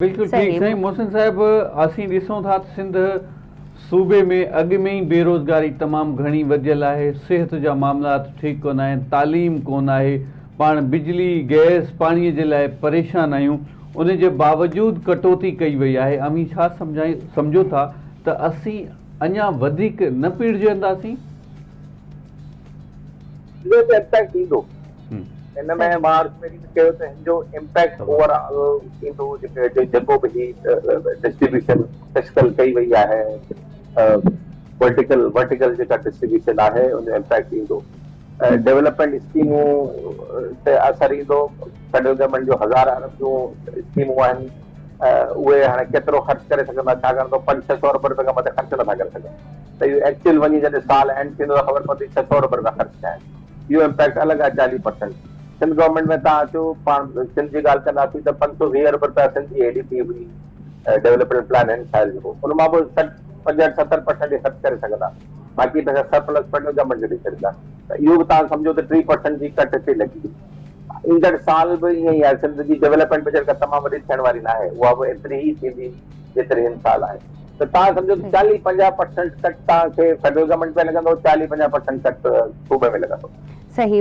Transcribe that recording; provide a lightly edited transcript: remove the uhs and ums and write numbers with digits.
بلڪل ٺيڪ سائين محسن صاحب اسين ڏسون ٿا ته سنڌ صوبي ۾ اڳ ۾ ئي بيروزگاري تمام گهڻي وڌيل آهي صحت جا معاملات ٺيڪ ڪونه آهن تعليم ڪونه آهي پاڻ بجلي گئس پاڻي جي لاء پريشان آهيون ان جي باوجود ڪٽوتي ڪئي وئي آهي اوهين ڇا سمجهو ٿا ته اسين اڃا وڌيڪ نه پيڙجنداسين؟ اهو ته امپيڪٽ ايندو ان ۾ مان عرض ميري به ڪيو ته هن جو امپيڪٽ اوور آل ايندو جيڪو به هي ڊسٽريبيوشن فسڪل ڪئي وئي آهي ورٽيڪل ورٽيڪل جيڪا ڊسٽريبيوشن آهي ان جو امپيڪٽ ايندو ڊيولپمينٽ اسڪيمون تي اثر ايندو فيڊرل گورنمينٽ جو هزار ارب جون اسڪيمون آهن اهي هاڻي ڪيترو خرچ ڪري سگهندا ڇاڪاڻ ته پنج ڇهه سو ارب روپين کان مٿي خرچ نٿا ڪري سگهن ته اهو ايڪچوئل وڃي جڏهن سال اينڊ ٿيندو ته خبر پوندي ڇهه سو ارب رپيا خرچ ٿيا آهن اهو امپيڪٽ الڳ آهي 40 پرسنٽ سنڌ گورنمينٽ ۾ تان اچو پاڻ سنڌ جي ڳالهه ڪنداسين ته 520 ارب رپيا سنڌ جي اي ڊي پي هئي ڊيولپمينٽ پلان هن سال جو ان مان به سٺ پنجهٺ ستر پرسنٽ ئي خرچ ڪري سگهندا باقي پئسا سرپلس فيڊرل گورنمينٽ کي ڏئي ڇڏيندا ته اهو به تان سمجهو ته 30 پرسنٽ جي ڪٽ هتي لڳي ايندڙ سال به ائين ئي آهي سنڌ جي ڊيولپمينٽ بجيٽ ڪا تمام وڏي ٿيڻ واري ناهي اها به ايتري ئي ٿيندي جيتري هن سال آهي ته توهان سمجهو ته 40 50 پرسنٽ ڪٽ توهان کي فيڊرل گورنمينٽ ۾ لڳندو 40 50 پرسنٽ ڪٽ صوبي ۾ لڳندو.